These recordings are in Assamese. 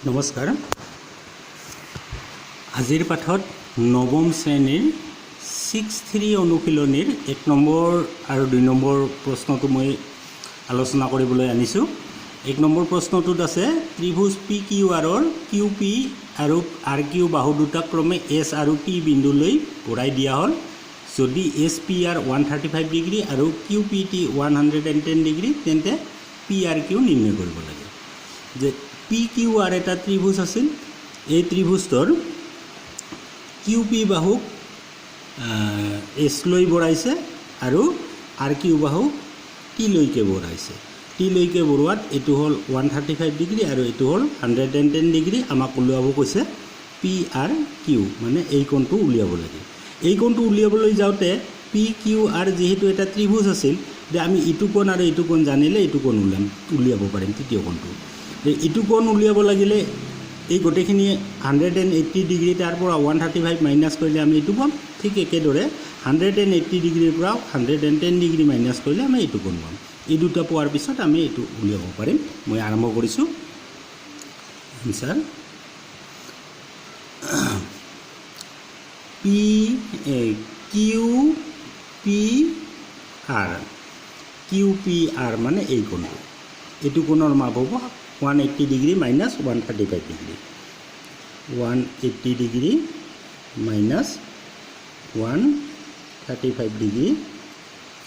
নমস্কাৰ। আজিৰ পাঠত নৱম শ্ৰেণীৰ 6.3 অনুশীলনীৰ 1 নম্বৰ আৰু 2 নম্বৰ প্ৰশ্নটো মই আলোচনা কৰিবলৈ আনিছোঁ। 1 নম্বৰ প্ৰশ্নটোত আছে, ত্ৰিভুজ পি কিউ আৰৰ কিউ পি আৰু আৰ কিউ বাহু দুটা ক্ৰমে এছ আৰু টি বিন্দুলৈ বঢ়াই দিয়া হ'ল। যদি SPR 135 degree আৰু QPT 110 degree, তেন্তে পি আৰ কিউ নিৰ্ণয় কৰিব লাগে। যে পি কিউ আৰ এটা ত্ৰিভুজ আছিল, এই ত্ৰিভুজটোৰ কিউ পি বাহুক এছ লৈ বঢ়াইছে আৰু আৰ কিউ বাহুক টিলৈকে বঢ়াইছে। টিলৈকে বঢ়োৱাত এইটো হ'ল 135 ডিগ্ৰী আৰু এইটো হ'ল 110 ডিগ্ৰী। আমাক উলিয়াব কৈছে পি আৰ কিউ, মানে এই কোণটো উলিয়াব লাগে। এই কোণটো উলিয়াবলৈ যাওঁতে পি কিউ আৰ যিহেতু এটা ত্ৰিভুজ আছিল, যে আমি ইটো কোণ আৰু এইটো কোণ জানিলে এইটো কোণ উলিয়াব পাৰিম, তৃতীয় কোণটো। ইটো কোণ উলিয়াব লাগিলে এই গোটেইখিনি 180 ডিগ্ৰী, তাৰ পৰা 135 মাইনাছ কৰিলে আমি এইটো পাম। ঠিক একেদৰে 180 ডিগ্ৰীৰ পৰা 110 ডিগ্ৰী মাইনাছ কৰিলে আমি এইটো কোণ পাম। এই দুটা পোৱাৰ পিছত আমি এইটো উলিয়াব পাৰিম। মই আৰম্ভ কৰিছোঁ। Answer, P QPR, QPR মানে এই কোণটো, এইটো কোণৰ মাপ হ'ব 180 degree minus 135 degree। 180 degree minus 135 degree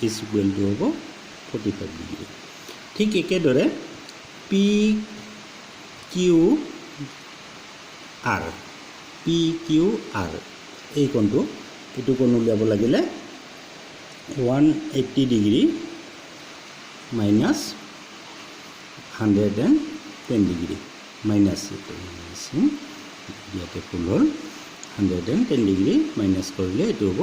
is equal to হ'ব 45 ডিগ্ৰী। ঠিক একেদৰে PQR, PQR এই কোণটো, এইটো কোণ উলিয়াব লাগিলে 180 degree minus 110 degree, minus ইয়াতে ভুল হ'ল, 110 ডিগ্ৰী মাইনাছ কৰিলে এইটো হ'ব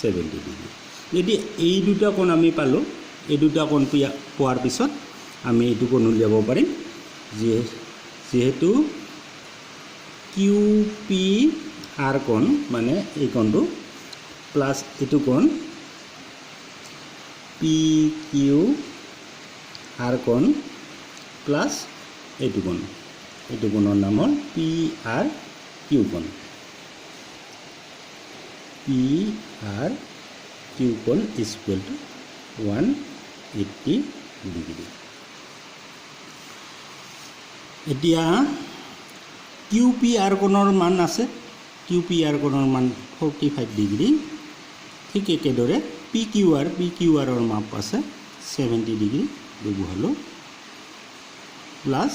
70 ডিগ্ৰী। যদি এই দুটা কোণ আমি পালোঁ, এই দুটা কোণ পোৱাৰ পিছত আমি এইটো কোণ উলিয়াব পাৰিম। যিহেতু কিউ পি আৰ কোণ মানে এই কোণটো প্লাছ এইটো কোণ পি কিউ আৰ কোণ প্লাছ এইটো কোণ, এইটো কোণৰ নাম হ'ল পি আৰ কিউ কোণ। পি আৰ কিউ কোণ is equal to 180 degree। এতিয়া কিউ পি আৰ কোণৰ মান আছে, কিউ পি আৰ কোণৰ মান 45 ডিগ্ৰী। ঠিক একেদৰে P Q R, P Q আৰৰ মাপ আছে 70 ডিগ্ৰী বহালোঁ, প্লাছ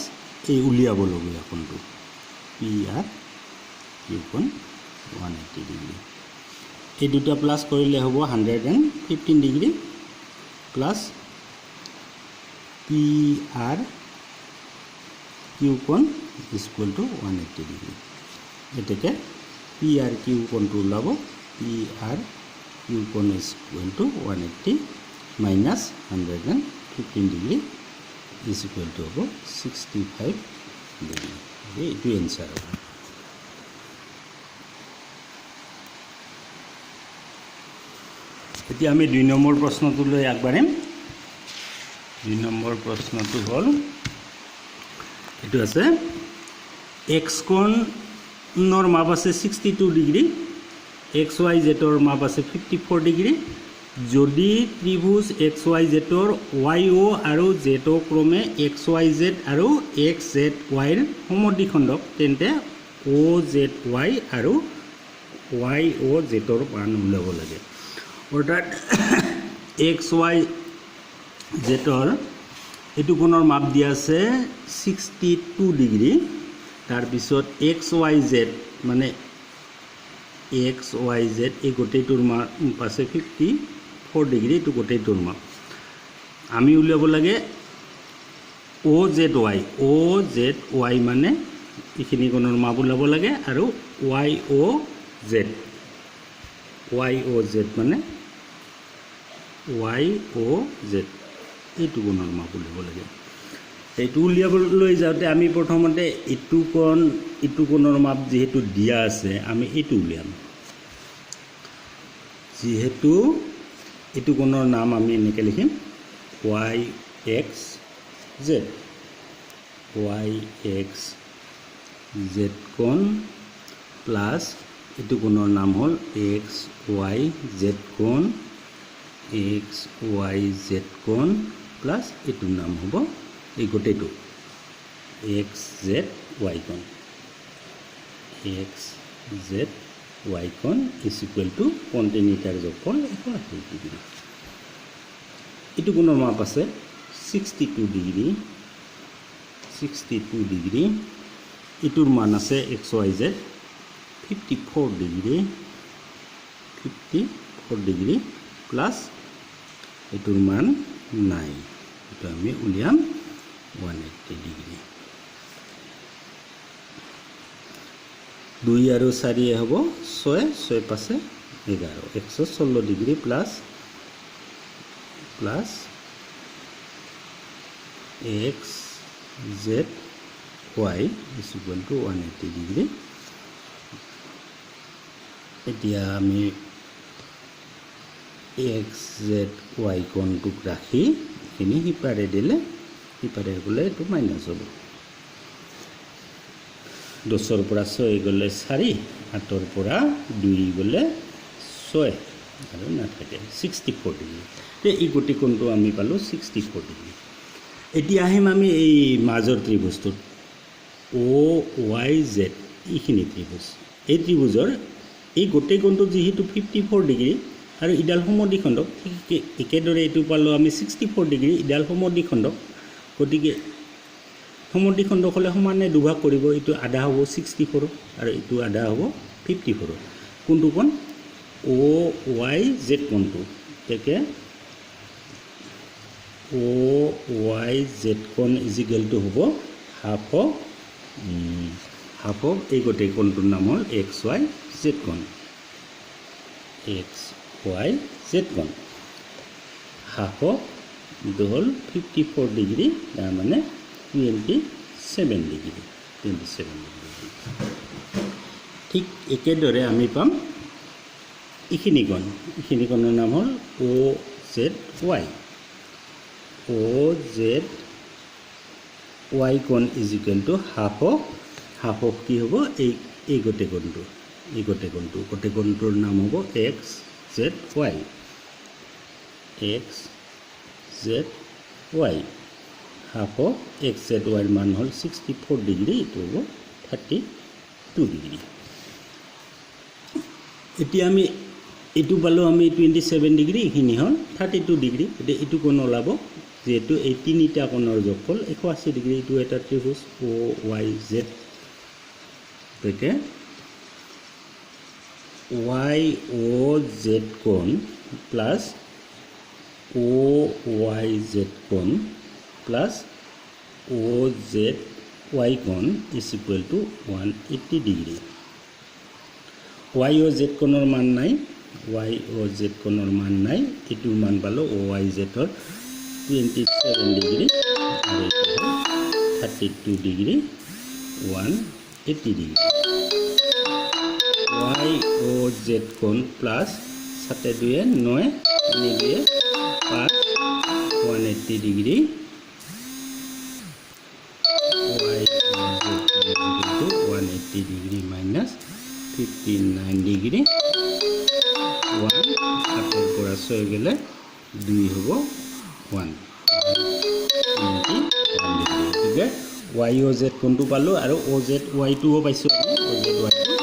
এই উলিয়াবলগীয়া কোণটো পি আৰ কিউ কোণ 180 ডিগ্ৰী। এই দুটা প্লাছ কৰিলে হ'ব 115 degree plus PRQ কোণ is equal to 180 degree। এতেকে পি আৰ কিউ কোণটো ওলাব, পি আৰ কিউ কোণ is equal to 180 minus 115 degree is equal to হ'ব 65 ডিগ্ৰী। এইটো এনচাৰ হ'ব। এতিয়া আমি 2 নম্বৰ প্ৰশ্নটোলৈ আগবাঢ়িম। 2 নম্বৰ প্ৰশ্নটো হ'ল, এইটো আছে, এক্স কোণৰ মাপ আছে 62 ডিগ্ৰী, এক্স ৱাই জেডৰ মাপ আছে 54 ডিগ্ৰী। যদি ত্ৰিভুজ এক্স ৱাই জেডৰ ৱাই অ' আৰু জেড অ' ক্ৰমে এক্স ৱাই জেড আৰু এক্স জেড ৱাইৰ সমদ্বিখণ্ডক, তেন্তে অ' জেড ৱাই আৰু ৱাই অ' জেডৰ মান উলিয়াব লাগে। অৰ্থাৎ এক্স ৱাই জেডৰ এইটো কোণৰ মাপ দিয়া আছে 62 ডিগ্ৰী। তাৰপিছত এক্স ৱাই জেড মানে এক্স ৱাই জেড এই গোটেইটোৰ মাপ আছে 54 ডিগ্ৰী। এইটো গোটেইটোৰ মাপ আমি উলিয়াব লাগে। OZY, OZY মানে এইখিনি কোণৰ মাপ ওলাব লাগে আৰু YOZ, YOZ মানে ৱাই অ' জেড এইটো কোণৰ মাপ উলিয়াব লাগে। এইটো উলিয়াবলৈ যাওঁতে আমি প্ৰথমতে ইটো কোণ, ইটো কোণৰ মাপ যিহেতু দিয়া আছে, আমি এইটো উলিয়াম। যিহেতু এইটো কোণৰ নাম আমি এনেকৈ লিখিম, YXZ, Y x জেড কোণ প্লাছ এইটো কোণৰ নাম হ'ল এক্স ৱাই জেড কোণ, এক্স ৱাই জেড কোণ প্লাছ এইটোৰ নাম হ'ব এই গোটেইটো এক্স জেড ৱাই কোণ, এক্স জেড ৱাই কোণ is equal to কোণ তিনিটাৰ যোগফল 180 ডিগ্ৰী। এইটো কোণৰ মাপ আছে 62 degree, 62 degree। এইটোৰ মান আছে X Y Z 54 degree, 54 degree plus এইটোৰ মান নাই, এইটো আমি উলিয়াম 180 ডিগ্ৰী। দুই আৰু চাৰিয়ে হ'ব ছয়, ছয় পাঁচে 11, 116 degree plus X Z Y is equal to 180 degree। এতিয়া আমি এক্স জেড ৱাই কোণটোক ৰাখি এইখিনি সিপাৰে দিলে, সিপাৰে গ'লে এইটো মাইনাছ হ'ব। 10ৰ পৰা ছয় গ'লে চাৰি, আঠৰ পৰা দুই গ'লে ছয় আৰু নাথাকে, 64 ডিগ্ৰী। এই গোটেই কোণটো আমি পালোঁ 64 ডিগ্ৰী। এতিয়া আহিম আমি এই মাজৰ ত্ৰিভুজটোত, অ' ৱাই জেড, এইখিনি ত্ৰিভুজ। এই ত্ৰিভুজৰ এই গোটেই কোণটো যিহেতু 54 ডিগ্ৰী আৰু ইডাল সমদ্বিখণ্ডক, ঠিক একেদৰে এইটো পালোঁ আমি 64 ডিগ্ৰী, ইডাল সমদ্বিখণ্ডক। গতিকে সমদ্বিখণ্ডক হ'লে সমানে দুভাগ কৰিব। এইটো আধা হ'ব 64 আৰু এইটো আধা হ'ব 54। কোনটো কোণ? অ' ৱাই জেড কোণটো। গতিকে অ' ৱাই জেড কোণ is equal two হ'ব হাফ অফ এই গোটেই কোণটোৰ নাম হ'ল এক্স ৱাই জেড কোণ, এক্স ৱাই জেড কোণ। হাফ অফ এইটো হ'ল 54 ডিগ্ৰী, তাৰমানে 27 degree, 27 degree। ঠিক একেদৰে আমি পাম এইখিনি কোণ। এইখিনি কোণৰ নাম হ'ল অ' জেড ৱাই। অ' জেড ৱাই কোণ is equal to half of কি হ'ব? এই গোটেই কোণটো, এই গোটেই কোণটো, গোটেই কোণটোৰ নাম হ'ব X Z Y, X Z Y। Half of X Z ৱাইৰ মান হ'ল 64 ডিগ্ৰী, এইটো হ'ব 32 ডিগ্ৰী। এতিয়া আমি এইটো পালোঁ আমি 27 ডিগ্ৰী, এইখিনি হ'ল 32 ডিগ্ৰী। এতিয়া এইটো কোণ ওলাব, যিহেতু এই তিনিটা কোণৰ যোগফল 180 ডিগ্ৰী। এইটো এটা ত্ৰিভুজ অ' ৱাই জেড। গতিকে ৱাই অ' জেড কোণ প্লাছ অ' ৱাই জেড কোণ প্লাছ অ' জেড ৱাই কোণ is equal to 180 degree। Y O Z কোণৰ মান নাই, ৱাই অ' জেড কোণৰ মান নাই। এইটোৰ মান পালোঁ অ' ৱাই জেডৰ 27 ডিগ্ৰী আৰু এইটো হ'ল 32 degree, 180 degree। Y O Z কোণ প্লাছ সাতে দুয়ে নয়, তিনি দুয়ে পাঁচ, 180 degree। Y O Z to 180 degree minus 59 degree, one, সাতৰ পৰা ছয় গ'লে দুই হ'ব, 121 ডিগ্ৰী। গতিকে ৱাই অ' জেড কোণটো পালোঁ আৰু অ' জেড ৱাইটোও পাইছোঁ আমি। অ' জেড ৱাইটো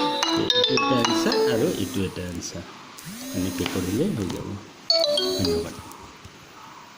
এইটো এটা এনচাৰ আৰু এইটো এটা এনচাৰ। এনেকৈ কৰিলেই হৈ যাব। ধন্যবাদ।